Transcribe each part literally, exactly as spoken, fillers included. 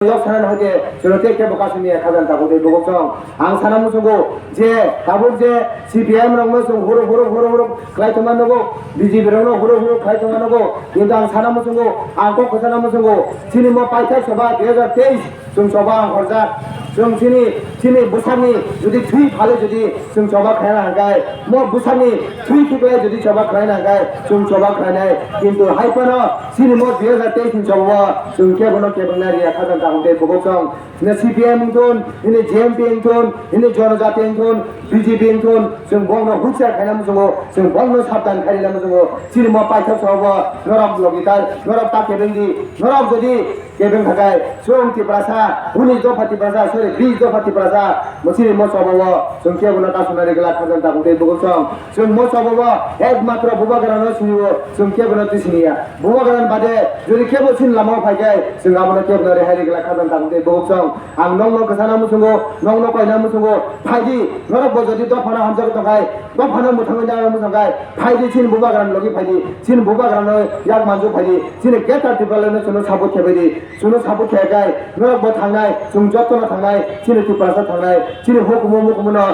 Yok sana hake, chwng tei kebo kasini khajang tabuk tei buguk chwng. Ang sana muchungo je tabuk je C P I M rokno chwng huruk huruk huruk huruk khlai tongma nugo, B J P rokno huruk huruk khlai tongma nugo. Kintu ang sana muchungo, ang kok sana muchungo, chini mo paithak soba dui hajar teis chwng soba ang horjak. Chwng chini, chini bwsakni jodi thwi phale jodi chwng soba khlaina hangkai, mo bwsakni thwi khiklai jodi soba khlaina hangkai, chwng soba khlainai. Kintu hai phano chini mo dui hajar teis ni soba o chwng kebono kebengna riya khajang tabuk tei buguk chwng. Hino C P I M wngthun, hino J M P wngthun, hino Jonojati wngthun, B J P wngthun, chwng bongno huchiar khaina muchungo, chwng bongno sabdan khaina muchungo. Chini mo paithak soba o norok logi ta, norok ta kebengdi, norok jodi kebeng khakai, chwng Tiprasa, unis dopha Tiprasa, sorry, bis dopha Tiprasa, mo chini mo soba o chwng kebono kasuna rigla khajang tabuk tei buguk chwng. Chwng mo soba o ekmatro Bubagrano siniwo, chwng kebono tisiniya. Bubagrani bade jodi kebo chini lama o phaikai, chwng abono kebono rehai rigla khajang tabuk tei buguk chwng. Ang nokno kwchana muchungo, nokno koina muchungo, phaidi, norok bo jodi dophano hamjagwi tongkhai, dophano mwthangwi nana muchungkhai, phaidi chini Bubagrani logi phaidi, chini Bubagrano yak manjak phaidi, chini Greater Tipralandno chwngno support khebaidi, chwngno support khebai, norok bo thangnai, chwng jotono thangnai, chini Tiprasa thangnai, chini hukumu mukumu no.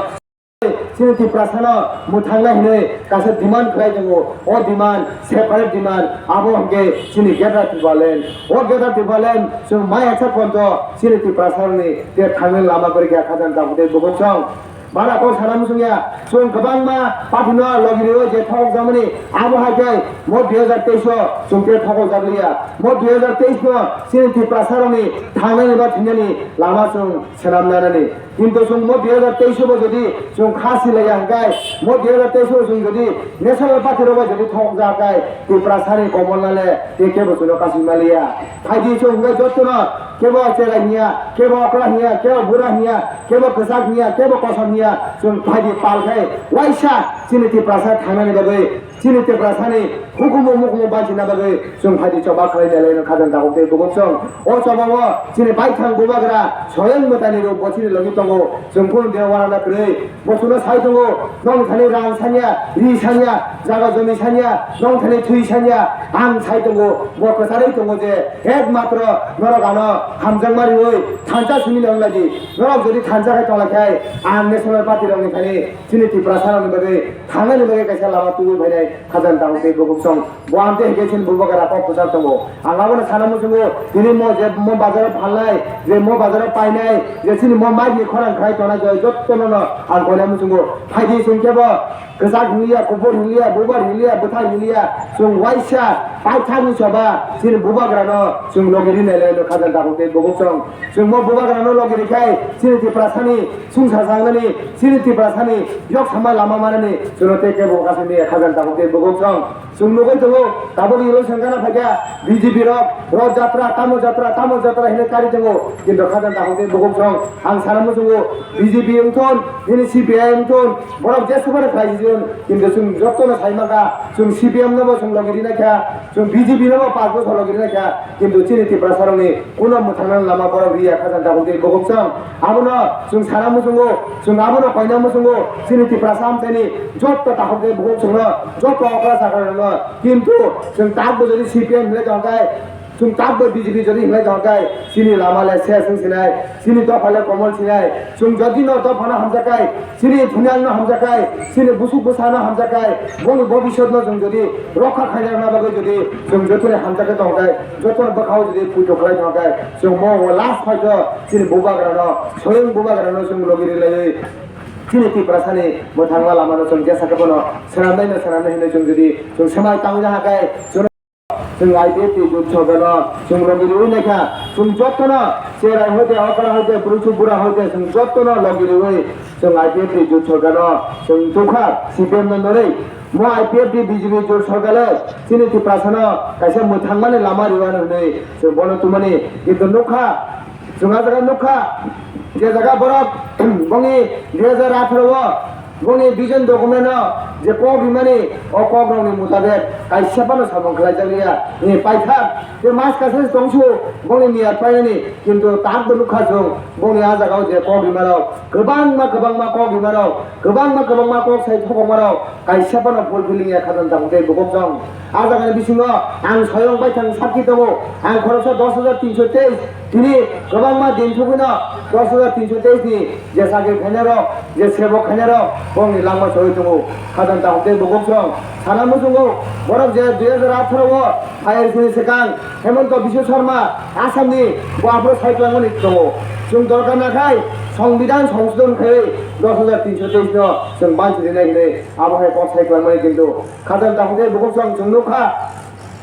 Chini Tiprasano mwthangna hinwi kaisa demand khlai tongo. O demand, separate demand, abo hwnkhe chini Greater Tipraland. O Greater Tipraland chwng maya sa ponto chini Tiprasarokni tei thangna lama kwrwi kha khajang tabuk tei buguk chwng. Bara kok sana muchungya, chwng kwbangma party no logi rwi je thokjamani, abo hai khe mo dui hajar teis o chwng tei thokjak liya. Mo dui hajar teis no chini Tiprasarokni thangnani ba thwinani lama chwng swnam nanani. Kintu chwng mo dui hajar teis o bo jodi chwng kha silaiya hwnkhe, mo dui hajar teis o chwng jodi National Party rok bai jodi thokjak khe, Tiprasani komolna le tei kebo chwngno kasui maliya. Phaidi chwng hwnkhe jotono kebo cherai hiya, kebo okra hiya, kebo bura hiya, kebo kwchak hiya, kebo kosom hiya, chwng phaidi pal khai waisa chini Tiprasa thangnani bagwi, chini Tiprasani hukumu mukumu banchina bagwi chwng phaidi choba khlai nai lai khajang tabuk tei buguk chwng. O choba o chini baithang Bubagra Soyang Mwtaini rok bo chini logi tongo. Chwng phuru de wana na kwrwi. Bo chwngno sai tongo. Nong thani rang sanya, ri sanya, jaga jomi sanya, nong thani thwi sanya. Ang sai tongo. Bo kwcharwi tongo je ekmatro norok ano hamjakma riwi thansa simi nang lagi. Norok jodi thansa khai tongla khai ang National Party rokni thani chini Tiprasa rokni bagwi thangnani bagwi kaisa lama tubui phainai khajang tabuk tei buguk chwng. Bo ang tei hwnkhe chini Bubagra kok kwchar tongo. Ang abono sana muchungo, tini mo je mo bazaro phalnai, je mo bazaro painai, je chini mo magi khorang khai tongnai, je jottono no ang koina muchungo. Phaidi chwng kebo kwchak hinliya, kuphur hinliya, bubar hinliya, bwthar hinliya, chwng waisa paithakni choba chini Bubagrano chwng logi rinai le no khajang tabuk tei buguk chwng. Chwng mo Bubagrano logi rikhai chini Tiprasani sungsa sangnani, chini Tiprasani yok sama lama manani chwngno tei kebo kasini khajang tabuk tei buguk chwng. Chwng nugwi tongo, tabuk election gana phaikha, B J P rok, rok jatra, tamo jatra, tamo jatra hinwi kari tongo. Kintu khajang tabuk tei buguk chwng. Ang sana muchungo, B J P wngthon, hini C P I wngthon, borok jesubano khlai sijwng. Kintu chwng jotono sai mankha, chwng C P M no bo chwng logi rina kha, chwng B J P no bo panch bochor logi rina kha. Kintu chini Tiprasa rokni kuno mwthangna lama borok riya khajang tabuk tei buguk chwng. Abono chwng sana muchungo, chwng abono koina muchungo, chini Tiprasa amchaini jotto takhuk tei buguk chwngno, jotto okra chakra rokno. Kintu chwng takbo jodi C P M hinlai tongkha, chwng takbo B J P jodi hinlai tongkha, chini lama le ses wng sinai, chini dopha le komol sinai, chwng jodi no dophano hamjakha, chini thunangno hamjakha, chini busuk bwsano hamjakha, boni bobisotno chwng jodi rokha khaina bagwi jodi chwng jotoni hamjakhe tongkha, jotoni bwkhao jodi puito khlai tongkha, chwng mo o last fight o chini Bubagrano, Soyang Bubagrano chwng logi rilaiwi chini Tiprasani mwthangma lamano chwng jesa khe bono swnamnaino swnamnai hinwi chwng jodi chwng swmai tangwi naha khe, chwng I P F T jut sorkarno chwng logi riwi naikha, chwng jottono cherai hoite, okra hoite, bwrwichuk bura hoite, chwng jottono logi riwi chwng I P F T jut sorkarno chwng tukha, C P M no norwi. Mo I P F T B J P jut sorkar le chini Tiprasano kaisa mwthangmani lama riwano hinwi chwng bono tumani. Kintu nukha, chwng a jaga nukha, je jaga borok bongni dui hajar atharo o bongni vision document o Je kok rimani, o kok rokni mutabek kaisa phano samung khlai jak liya. Ni paithak, je mas kaisa se tongsu, bongni niyat painani, kintu tak bo nukha chwng, bongni a jagao je kok rima rok, kwbangma, kwbangma kok rima rok, kwbangma, kwbangma kok sai thokokma rok, kaisa phano fulfilling ya khajang tang tei bukuk chwng. A jagani bisingo ang soyong baithang sakki tongo, ang khoroksa dos hajar tinso teis, tini kwbangma din thugwino dos hajar tinso teis ni je chakri khainai rok, je sebok khainai rok, bongni langma choli tongo. Khajang tang tei bukuk chwng sana muchungo, borok je dui hajar atharo o phai sini swkang Hemanta Biswa Sarma Assam ni bo aphuru sai twlangmani tongo. Chwng dorkar nakhai Songbidan Songsodhon khaiwi dos hajar tinso teis no chwng banchi rinai hinwi abo hai kok sai twlangmani, kintu khajang tang tei bukuk chwng chwng nukha.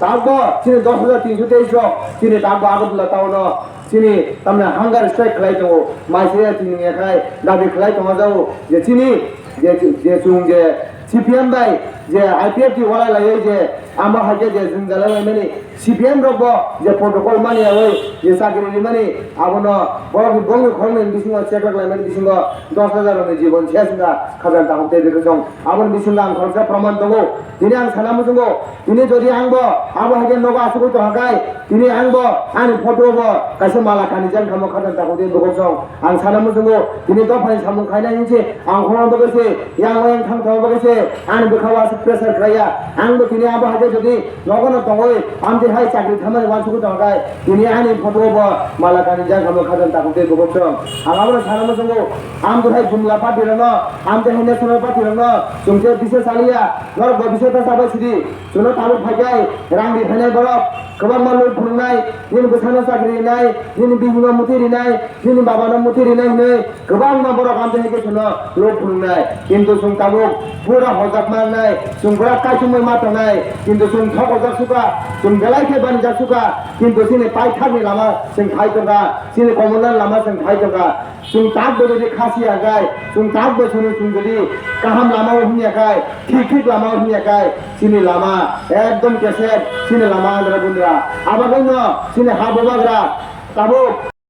Takbo chini dos hajar tinso teis rok chini takbo Agartala town o chini tamni hunger strike khlai tongo, maisaya chini yakhai dabi khlai tongma jao je chini je, je chwng je C P M bai je I P F T walai laiwi je amo hai khe je jwngjal laimani C P M rok bo je protocol mani yawi je chakri rimani abono borok bongni khoroknwi bisingo cheklak laimani bisingo dos hajar rokni jibon ses wngkha khajang tang tei bikhe chwng aboni bisingo ang khoroksa proman tongo. Tini ang sana muchungo, tini jodi ang bo abo hai khe nogo asugwi tongkha khai, tini ang bo ani photo bo kaisa mala kanijak kha mo khajang tang tei bukuk chwng. Ang sana muchungo, tini dophani samung khainai hinse ang khorang bagwi se, yang o yang thang thang bagwi se, ani bwkha o aswk pressure khlaiya. Ang bo tini abo hai khe jodi nogo no tongwi, amtwi hai chakri thamani uansugwi tongkha khai, tini ani photo bo mala kanijak kha mo khajang tang tei bukuk chwng. Ang abono sana muchungo, amtwi hai Jumla party rokno, amtwi hai National party rokno chwng khe bisa chaliya, norok bo bisa ta chabai sidi. Chwngno tabuk phaikhai rang ri phainai borok kwbangma luk phunuknai, nini bwsano chakri rinai, nini bihikno muti rinai, nini babano muti rinai hinwi kwbangma borok amtwi hai khe chwngno luk phunuknai. Kintu chwng tabuk pura hojak ma wngnai, chwng pura kaichumwi ma tongnai, kintu chwng thok hojak sukha, chwng belai khe banijak sukha, kintu chini paithakni lama chwng phai tongkha, chini komornani lama chwng phai tongkha. Chwng tak bo jodi khasi ya khai, chwng tak bo chwng, chwng jodi kaham lama o himya khai, thik thik lama o himya khai, chini lama ekdom kesep, chini lama andra bundra. Abo no chini ha bubagra tabuk